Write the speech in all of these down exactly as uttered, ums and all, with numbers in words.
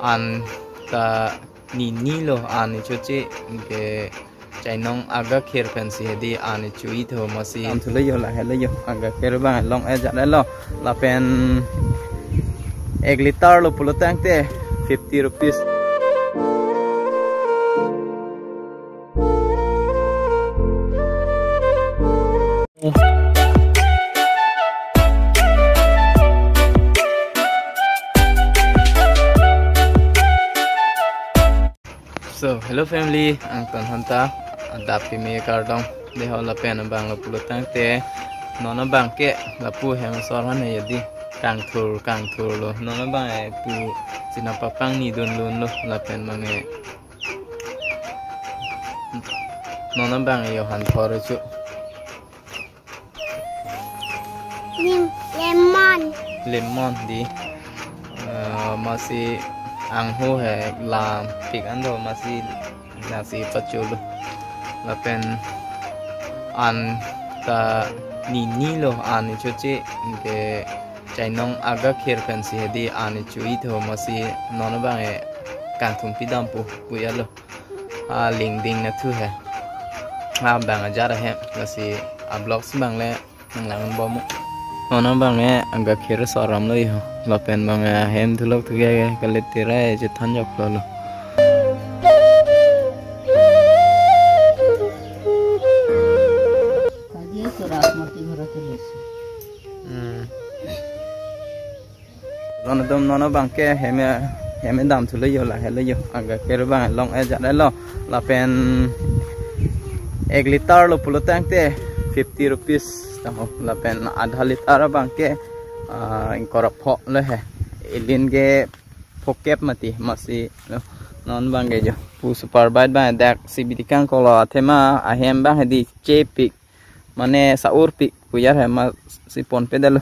an ta nini lo an ichoche ke chainong agakhir pensi hedi an icho-i tho masi. An thulo yo, lahelo yo, agakhir abang long-e jat lo lapen ek liter lo pulo tangte fifty rupees. So, hello family, angton hanta, adap kimi kardom, deho lapen abang lo pulo tangte, non abang ke, lapu hem asor han hedi, kangthur, kangthur lo, non abang e pu, chinapapang ni dun lun lo, lapen abang e, non abang e yo han thor chu. Lim-, lemon. Lemon di. Eh, masi angho he lam pik an do masi nasi pacholo. Lapen an ta nini lo an ichoche ke chainong agakhir pensi hedi an icho-i tho masi non abang e kangthum pidam pu puya lo. A ling ding na thu he. A bang ajar he, lasi a vlogs bang le nang lang bom. Non abang e agakhir asor ram lo yo. Lapen abang e hem thulok thu ke kalit tira e chethan jok lo lo. Tadi itu ras mati murah tulis. Hmm. Don atum non abang ke hem, hem dam thulo yo, lahelo yo. Agakhir abang long-e jat lo. Lapen ek liter lo pulo tangte fifty rupees tamo. Lapen adha liter abang ke, ah, ingkoi ra pho lo he. Elin ke phokep mati masi lo. Non abang ke jo. Pu super bike abang dak si bidi kangkolo athema ahem abang hedi chepik. Mane sa-urpik puya he masi ponpe dalo.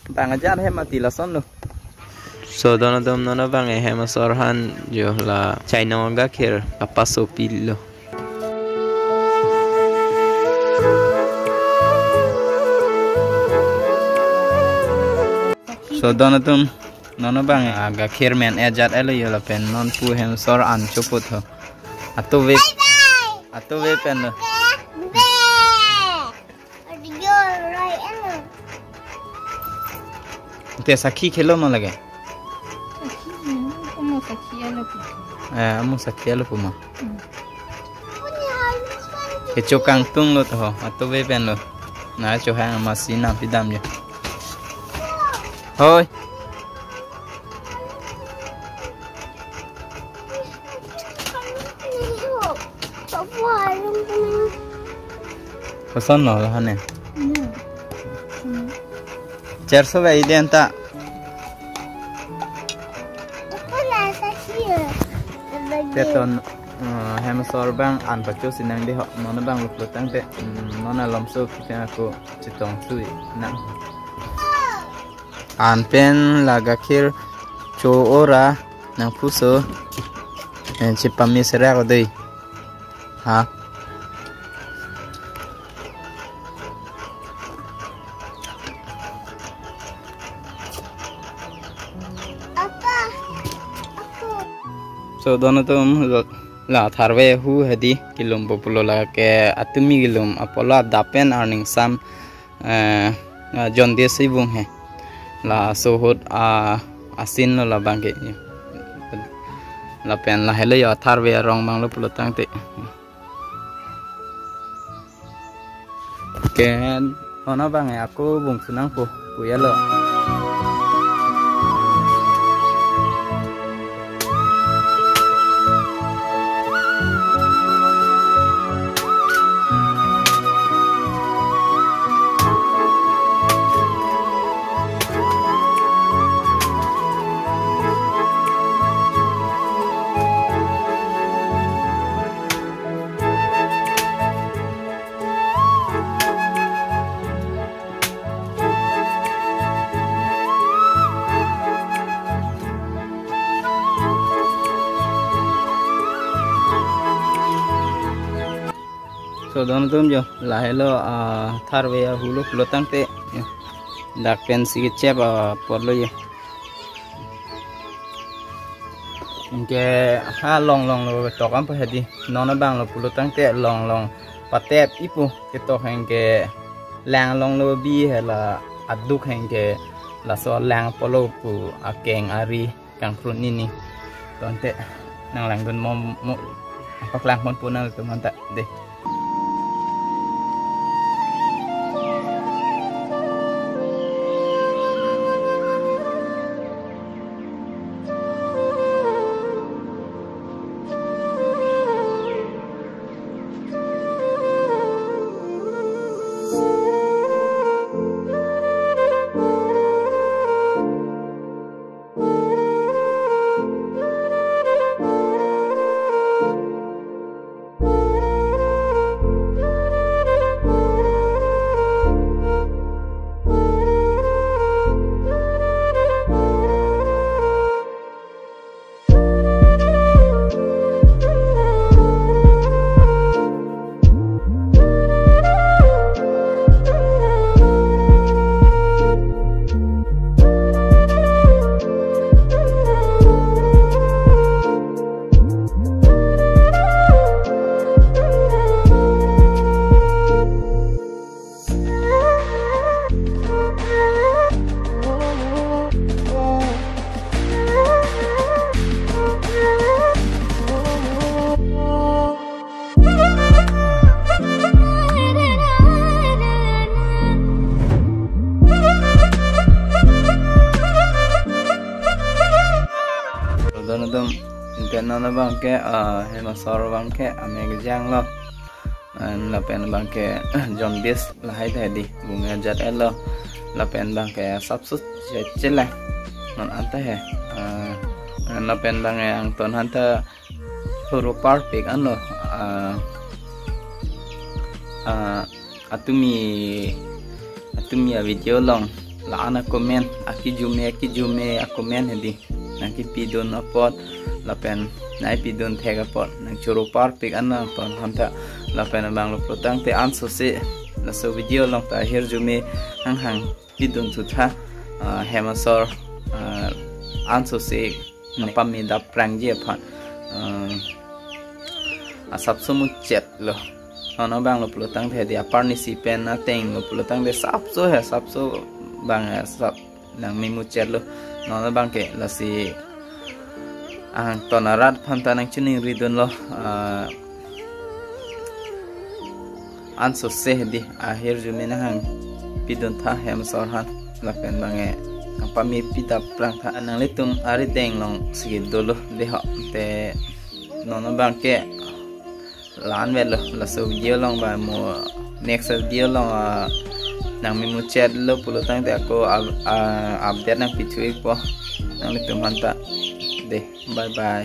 Bang ajar he mati lason lo. So don atum non abang e hem asor han jo la chainong agakhir apa sopi lo. So don atum non abang e agakhir men-e jat lo yo lapen non pu hem asor an choput ho. Atuve. Atuve pen lo. Te sakhi khelo ma lage. Sakhi, amo sakhi alo pu. Eh, amo sakhi alo pu ma. Hmm. Kecho kangtung lo to ho, atuve pen lo. Na cho hang masi nam pidam jo. Hoi. Koson lo lahane? Charso bai den ta. Teton, eh, hem asor abang an pacho sinang deho, non abang lo pulo tangte, mm, non alomso kita ako chetong sui nang. An pen la gakhir cho ora nangpuso. Eh, chipami serak dei. Ha. Apa? Aku. So, don atum, la tharve ahu hedi, kilumpo pulo lake atumi kilum apotlo adap pen arningsam, eh, ah, jaundice si vung he. Laso ahut, ah, asin lo labang ke. Lapen lahelo yo tharve arong abang lo pulo tangte. Ken, non abang e ako bung sunang po, puya lo. So, don atum jo, lahelo, ah, tharve ahu lo pulo tangte, jo. Dak pen si kechep, ah, apotlo jo. Anke ha longlong lo ketok an po hedi. Non abang lo pulo tangte longlong patep ipo ketok anke lang long lo bi hela aduk anke laso lang polo pu akeng ari kangkrun ini. Tangte nanglangdun mo mo paklang pon pu nangtum anta dei. Dun dun, anke non abang ke, ah, hem asor abang ke ame kejang lo. An lapen abang ke jaundice lahai ta hedi, bung ajat elo. Lapen abang ke sapsut chechela. Non anta he. Ah, an lapen abang ke angton hanta huru parpik anlo. Ah, ah, atumi, atumi a video along la-an a comment, akijume, akijume a comment hedi. Nangkipidun apot, lapen nangpidun thek apot, nangchoro parpik an nangton hanta, lapen abang lo pulo tangte ansose, laso video along ta ahirjume hanghang pidun thutha, ah, hem asor, ah, ansose, nangpame dap prangji aphan, ah, asapso muchet lo. Non abang lo pulo tangte hedi apar nisi pen ateng lo pulo tangte sapso he, sapso abang he, sap nangme muchet lo. Non abang ke lasi angton arat aphan ta nangchiningri dunlo, ah, ansose hedi ahirjume nanghang pidun tha hem asor aphan, lapen abang ke nangpame pidap prang tha. Nanglitum arideng alongsi dolo dei ho, te non abang ke la-an avelo, laso video along ba mo next video along, ah, nangme muchet lo pulo tangte ako up-, ah, update nangpithu-ikpo nanglitum aphan ta. Dei, bye bye.